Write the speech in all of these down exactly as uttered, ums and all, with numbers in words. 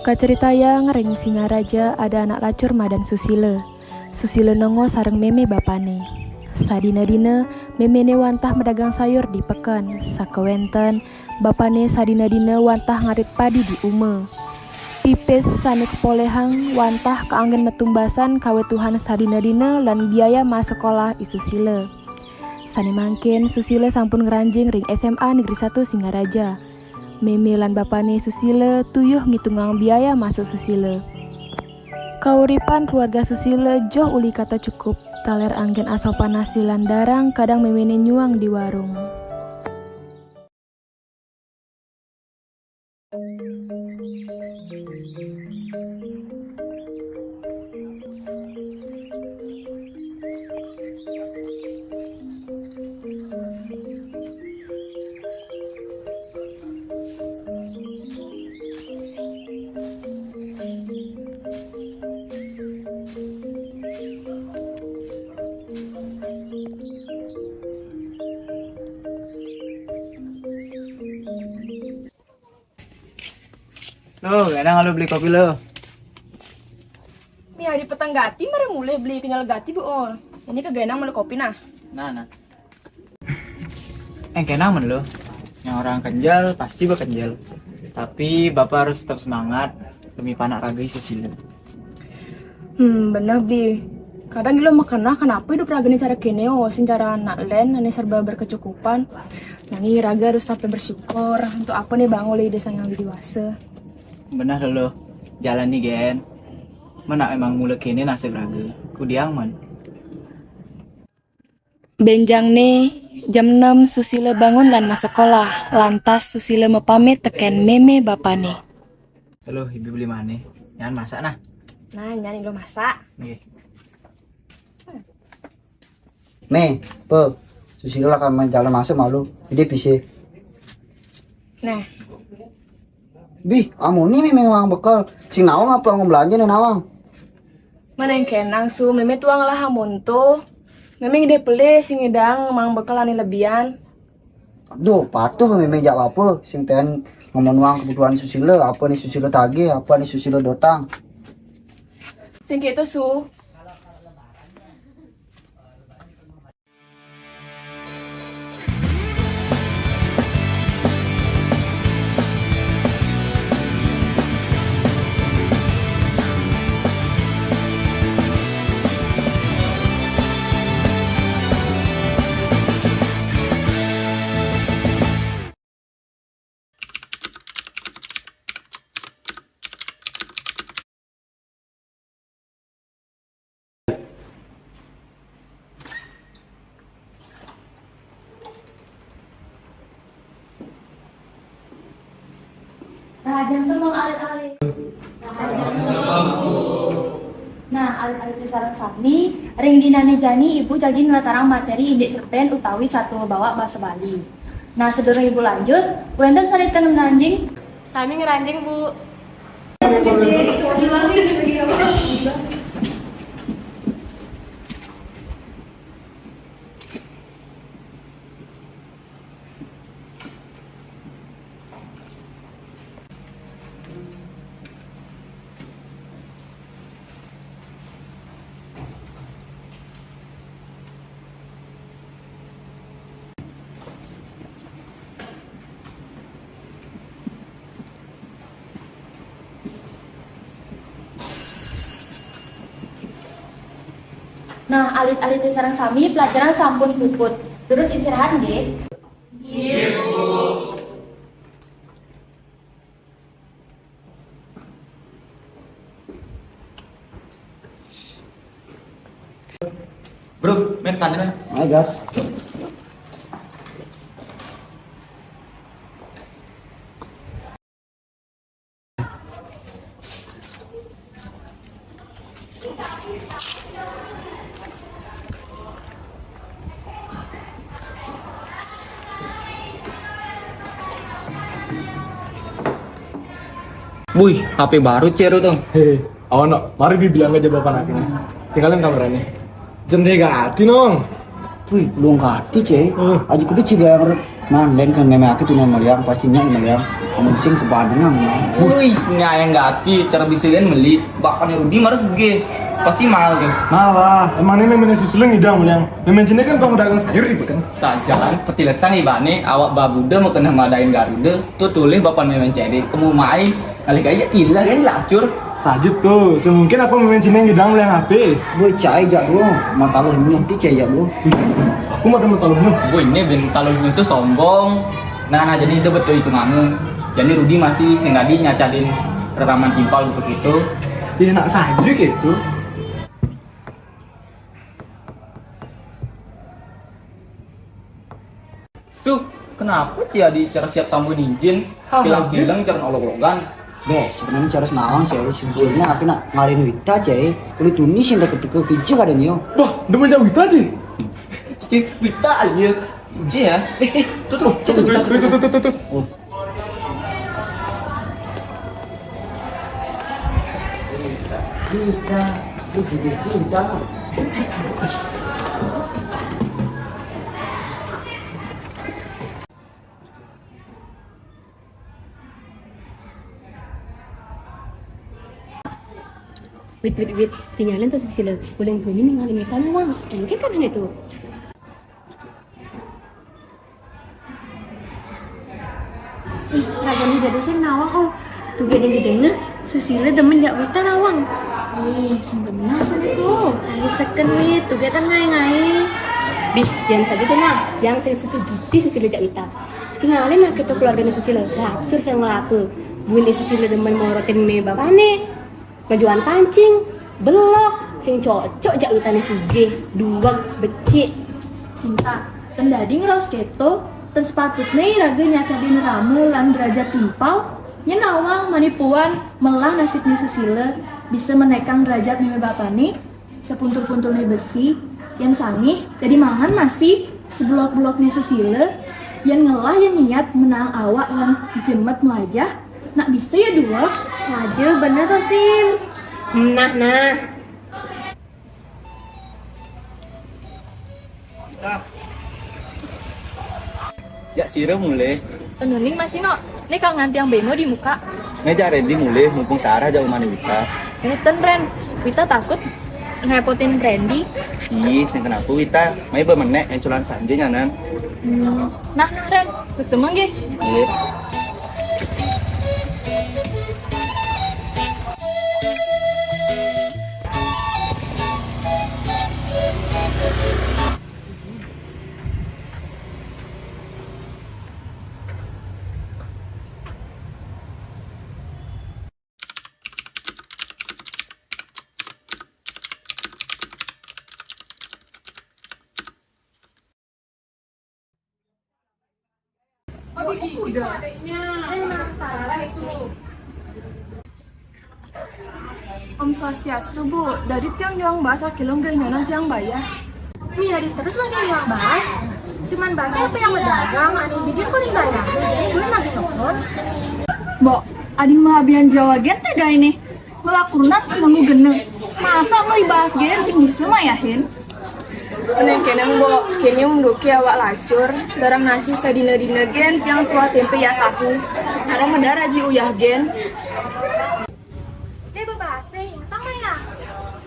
Kacaritayang ring Singaraja ada anak lacur madan Susila. Susila nongos sareng mémé bapané. Sadina-dina, méméné wantah madagang sayur di peken, sakawénten, bapané sadina-dina wantah ngarit padi di uma. Pipis sané kapoléhang wantah kaanggén matumbasan kawetuhan sadina-dina lan biaya masekolah I Susila. Sané mangkin Susila sampun ngranjing ring S M A Negeri Satu Singaraja. Mémé lan bapané Susila tuyuh ngitungang biaya masuk Susila. Kauripan keluarga Susila joh uli kata cukup, taler anggén asopan nasi lan darang kadang méméné nyuang di warung. Lo, kenang lo beli kopi lo? Mih, hari petang gati mara mulih beli kenyel gati, Bu Ul. Ini kegenang melu kopi nah. Nah, nah. Eh, kenang men lo. Yang orang kenjel pasti bekenjel. Tapi Bapak harus tetap semangat demi panak raga Susila. Hmm, bener, Bi. Kadang ilo makeneh kenapa hidup ragané cara kéné, oh, sing cara anak lén, ané serba berkecukupan. Nanging raga harus tetap bersyukur untuk apa nih bang oleh ide sang yang dewasa. Bener lo, jalani gén. Menak emang mula kéné nasib raga. Kudiang men. Bénjangné, jam enam Susila bangun lan masekolah. Lantas Susila mapamit tekén mémé bapané. Halo, ibu beli mané? Nyan masak nah. Nah, nyan ilo masak. Nggih. Mé, Pe, Susila lakar main jalan masuk malu. Ide pise. Nah. Bih, amun ni mémé nawang bekel. Sing nawang apa ngom belanja né nawang? Mana yang kenang su, mémé tuang lah amun tu. Mémé ngidih pelih, sing ngidang mang bekel ané lebihan. Aduh, patuh mémé jak apa? Sing ten ngomong nuang kebutuhan Susila, apa ni Susila tagih, apa ni Susila dotang. Sing kéto su. Rahajeng semeng alit-alit. Rahajeng semeng. Nah, alit-alit sareng sami, ring dinané jani Ibu jagi nlatarang materi indik cerpén utawi satua bawak basa Bali. Nah, sadurung Ibu lanjut, wénten sané ten ngranjing? Sami ngranjing, Bu. Nah, alit-alit sareng sami, pelajaran sampun puput. Terus istirahat nggih. Bro, main tanya, men. Ayo, gas. Wih, H P baru, Cero, tuh. Hei, awan, no. Mari dibilang aja bapak anak ini. Tinggalin kameranya. Jendega hati, nong. Wih, luang kati, Cai. Aja kudu ciga yang rep. Nah, lain kan meme ake tuh yang meliang, pasti nyak meliang. Amun sing kebadengan. Wih, nyayang gati, cara bisian meli, bakal Rudi marah suge. Pasti mahal tuh. Nah lah, emang ini meme Susila ngidang meliang. Meme cine kan tukang dagang sayur ibu kan. Sajan, petilesan ibane, awak babuda mau kena madain Garuda, tuh tulih bapan meme cede, kamu main, kali kaya ilah kan lacur. Saja tuh, semungkin apa meme cine ngidang meliang H P. Boy, Cai jak dulu, mata lo nyuh ti Cai jak dulu. Aku mah ada mata lo nyuh. Boy, ini ben mata lo nyuh tuh sombong. Nah, nah, jadi itu betul itu manu. Jadi Rudi masih sing tadi nyacadin rekaman timpal gitu. Iya, nak saja gitu. Tuh, kenapa Ci Adi cara siap sambut ninjin? Kilang-kilang cara olok-olokan. Beh, sebenarnya cara senawang, Cai. Sebetulnya aku nak ngalin Wita, Cai. Kulit tunis yang deket-deket kerja kadang yo. Wah, demen jak Wita, Ci? Ci, Wita aja. Ci ya? Eh, eh, tuh, tuh, tuh, tuh, tuh, tuh, tuh, tuh, tuh. Cinta, lu jadi cinta. Wit, wit, wit, tinggalin tuh Susila. Uling tuni ninggalin kita nawang. Engke kan ini tuh. Ih, ragane jadu sing nawang, oh. Tuge denge-denge, Susila demen jak Wita nawang. Ih, sing benar sini tuh. Ayo seken, Wit, tuge kan ngae-ngae. Dih, yang saja tuh nah, yang saya setuju di Susila jak Wita. Tinggalin lah kita keluarganya Susila, lacur saya ngelaku. Bune Susila demen morotin me bapane. Ngejuan pancing, belok, sing cocok jak Witane sugih, duweg, becik. Cinta, ten dadi ngraos keto, ten sepatutne raga nyacadin rama lan derajat timpal, nyen nawang manipuan melah nasibne Susila bisa menekang derajat meme bapane, sepuntur-punturne besi, yen sangih dadi mangan nasi, sebelok-belokne Susila, yen ngelah yen niat menang awak lan jemet melajah, nak bisa ya dua? Saja bener to, Sim. Nah, nah. Jak sira mulih. Penuning masih no. Ini kang nganti yang bemo di muka. Ngajak Randy mulih, mumpung searah jauh mani Wita. Ini ten Ren. Wita takut ngerepotin Randy. Ih, sing kenapa Wita? Mai bemenek yang culan sanje nyanan. Hmm. Nah, nah, Ren, sukses mangge. Iya. Om Swastiastu, Bu. Dari tiang juang bahas kaki longga nyanan tiang bayar. Nih, hari terus lagi juang bahas. Cuman bate itu yang berdagang, ane bikin kulit bayar. Jadi gue lagi nonton. Mbok, adi mah abian Jawa gente gak ini. Ngelakunan manggu geneng. Masa mau dibahas gen sing bisa mayahin? Keneng-keneng, Mbok, kene unduke awak lacur. Darang nasi sadina-dina gen tiang tua tempe ya tahu. Ada mendara ji uyah gen. Dia bebahasa, entang maya.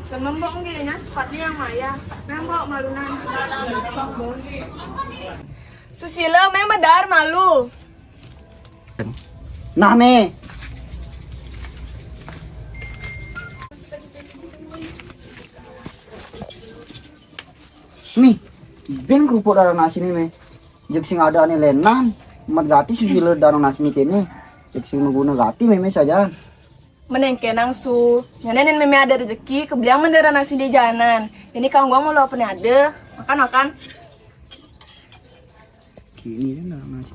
Semembok nggih, nya sepatnya yang maya. Nembok malunan. Susila, memang dar malu. Nah, Mi. Mi, ben kerupuk darah nasi ni, Mi. Jek sing ada ane lenan, mat gati Susila darah nasi ni kene. Jek sing guna gati, Mi, Mi saja. Menengke nang su, nyanen meme ada rezeki, kebliang mendara nasi di jalan. Ini kang gua mau lo apa nih ada, makan, makan. Kini kan dalam nasi.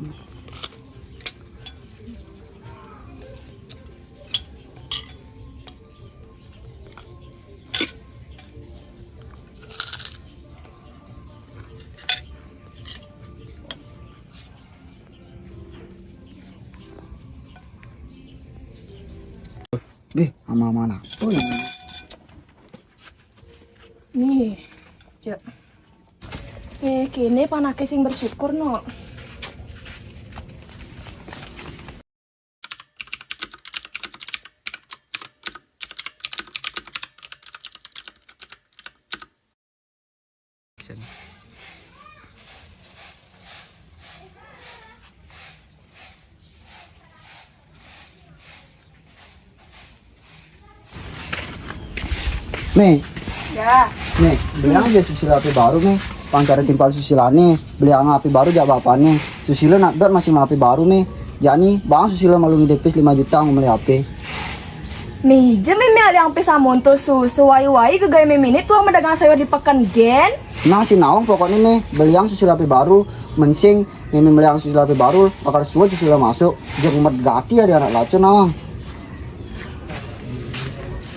Deh, ama-ama apa ini? Nih, cek. Eh, Kéné panaké sing bersyukur, no. Mé, Ya, mé, beli ang ja Susila H P baru, mé. Pang cara timpal Susilané, beli ang H P baru jak bapané. Susila nak dot masih mau H P baru, mé. Jani, bang Susila malu ngidé pis lima juta mau beli H P. Mé, ja mémé ali ang pis amonto Su, sewai-wai gagaé mémé né tuah madagang sayur di peken gén. Nah, si nawang pokokné, mé, beli ang Susila H P baru, mensing mémé beli ang Susila H P baru, bakal suwé Susila masuk, jeng umat gati ya di anak lacur nawang.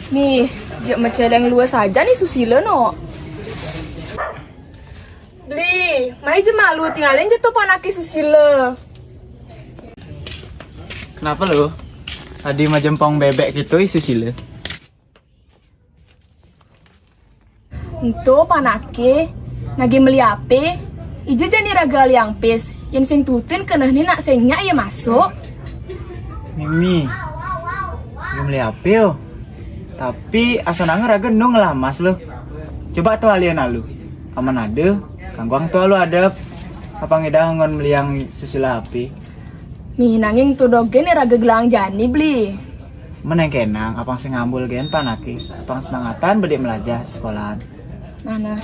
Nih, jek meceleng luwes aja nih Susila no. Beli, mai je malu tinggalin je tuh panake Susila. Kenapa lo? Tadi mah jempong bebek gitu, ih, Susila. Ento panake, nage meli ape? Ije jani raga aliang pis, yen sing tutin keneh ni nak sing nyak ye masuk. Mimi, gue meli ape yo? Tapi asa nange raga nu ngelamas lo. Coba tuh alian alu. Aman ade, kangguang tuh alu adep. Apa ngedang ngon meliang Susila ape? Nih, nanging tuh dogen raga gelang jani beli. Meneng kenang, apang sing ngambul gen panake, apang semangatan bedik melajah di sekolahan. Nah, nah.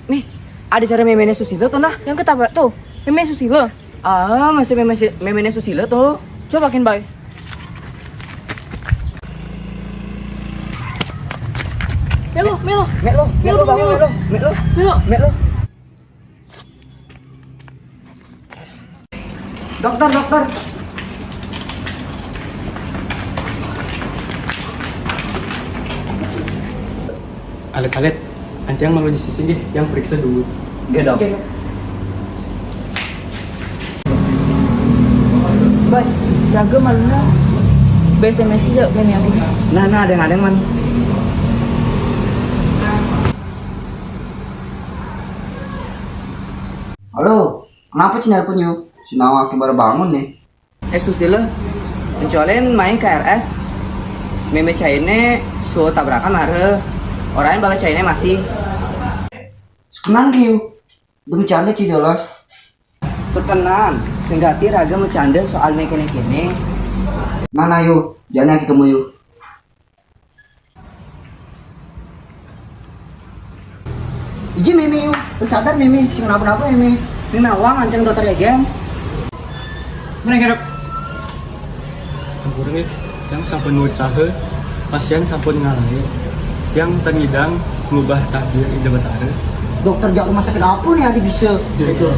Nih, ada cara memene Susilo tuh nah. Yang ketabrak tuh, Meme Susilo. Ah, masih memene memene Susilo tuh. Coba makin baik. Melo, Melo, Mek lo, mek lo, bangun mek lo, mek lo, Melo. Mek lo. Dokter, dokter. Alit-alit, antiang malu di sisi nggih, yang periksa dulu. Oke, dok. Boy, jaga malunya. B S M S aja, Meme aku. Nah, nah, ada yang ada man. Halo, kenapa sih nelpon yuk? Si Nawa aki baru bangun nih. Eh, Susila, encolen main K R S. Meme caine so tabrakan mare. Orang bawa caine masih. Sekenan ki yuk. Demi canda ci jelas. Sekenan, senggati raga mencanda soal mekene kene. Mana yuk? Jangan ketemu yuk. Iji Mimi, lu sadar Mimi, sing kenapa-napa Mimi. Sing nawang anjing dokter ya, geng. Mana ngadep? Ampun nggih, yang sampun nuwun saha, pasien sampun ngalahin. Yang tengidang ngubah takdir Ida Betara. Dokter jak rumah sakit apa nih hari bisa? Iya, iya.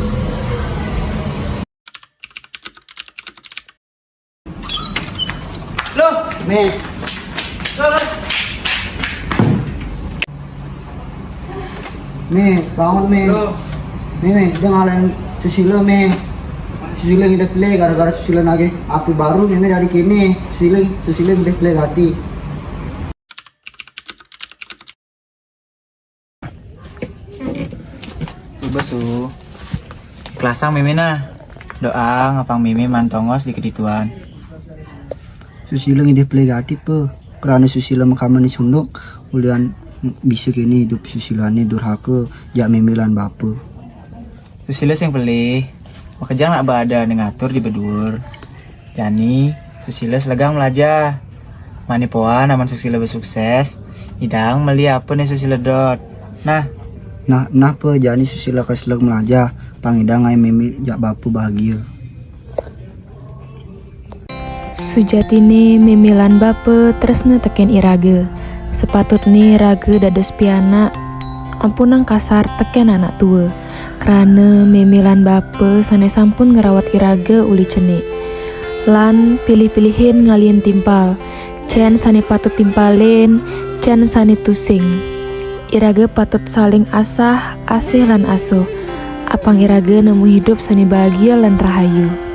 Loh, Mé. Mé, bangun Mé. Mé, Mé, dia ngalahin Susilo Mé. Susilo ngidap le gara-gara Susilo nage api baru Mé, Mé dari kini. Susilo, Susilo ngidap le gati. Coba su. Kelasang Meme nah. Doa ngapang Meme mantongos di kedituan. Susila ngidih pelegati pe. Kerana Susila makaman di sunduk, ulian bisa kini hidup Susilane durhaka jak meme lan bapa. Susila sing pelih, makejang nak baada ane ngatur di beduur. Jani, Susila selegang melajah. Mani poan aman Susila besukses, idang meli apa ne Susila dot. Nah, Nah, nah pe jani Susila keselek melajah, pang idang ngai meme jak bapa bahagia. Sujatine meme lan bapa tresna teken iraga. Sepatutne raga dados pianak. Ampunang kasar tekén anak tua, krana mémé lan bapa sané sampun ngrawat iraga uli cenik. Lan pilih-pilihin ngalihin timpal, cén sané patut timpalin, cén sané tusing. Iraga patut saling asah, asih lan asuh. Apang iraga nemu hidup sané bahagia lan rahayu.